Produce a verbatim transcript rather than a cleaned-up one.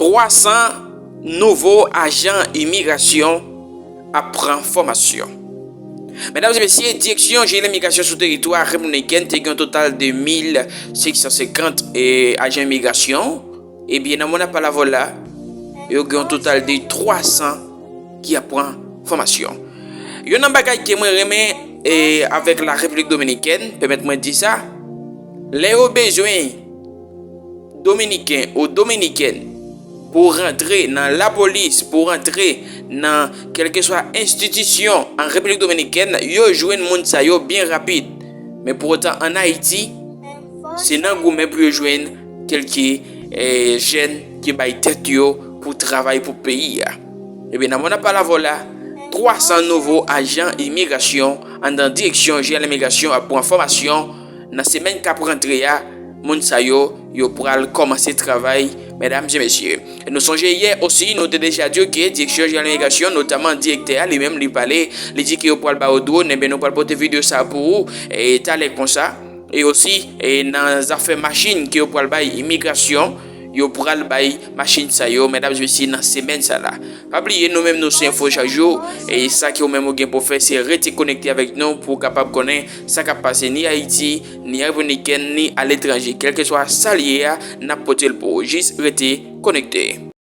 Twa san nouvo ajan imigrasyon ap pran fòmasyon. Medam e mesye, Direksyon Jeneral Imigrasyon sou teritwa Repiblik Dominikèn te gen yon total de mil senk san senkant, e, ajan imigrasyon. Ebyen, nan moman n ap pale avè w la, yo gen yon total de twa san ki ap pran fòmasyon. Youn nan bagay ke mwen renmen, e, avèk la Repiblik Dominikèn, pèmèt mwen di sa, lè yo bezwen Dominiken ou Dominikèn pou rantre nan lapolis, pou rantre nan kèlkeswa enstitisyon an Repiblik Dominikèn, yo jwenn moun sa yo byen rapid. Men pou otan, ann Ayiti, se nan goumen pou yo jwenn kèlke, eh, jèn ki bay tèt yo pou travay pou peyi a. Ebyen, nan moman n ap pale avè w la, twa san nouvo ajan imigrasyon anndan Direksyon Jeneral Imigrasyon ap pran fòmasyon nan semèn k ap rantre a. Moun sa yo, yo pral kòmanse travay, medam e mesye. E nou sonje yè osi, nou te deja di w ke Direksyon Jeneral Imigrasyon, notaman direktè a, li menm, li pale, li di ke yo pral ba yo dwòn, ebyen, nou pral pote videyo sa a pou ou, e talè konsa. E osi, e nan zafè machin ke yo pral bay imigrasyon, yo pral bay machin sa yo, medam e mesye, nan semèn sa la. Pa bliye, nou menm, nou se Enfo Chak Jou, e sa ke ou menm ou gen pou fè, se rete konekte avèk nou pou w kapab konnen sa k ap pase ni Ayiti, ni Repiblik Dominikèn, ni aletranje. Kèlkeswa sa l ye a, n ap pote l pou ou. Jis rete konekte.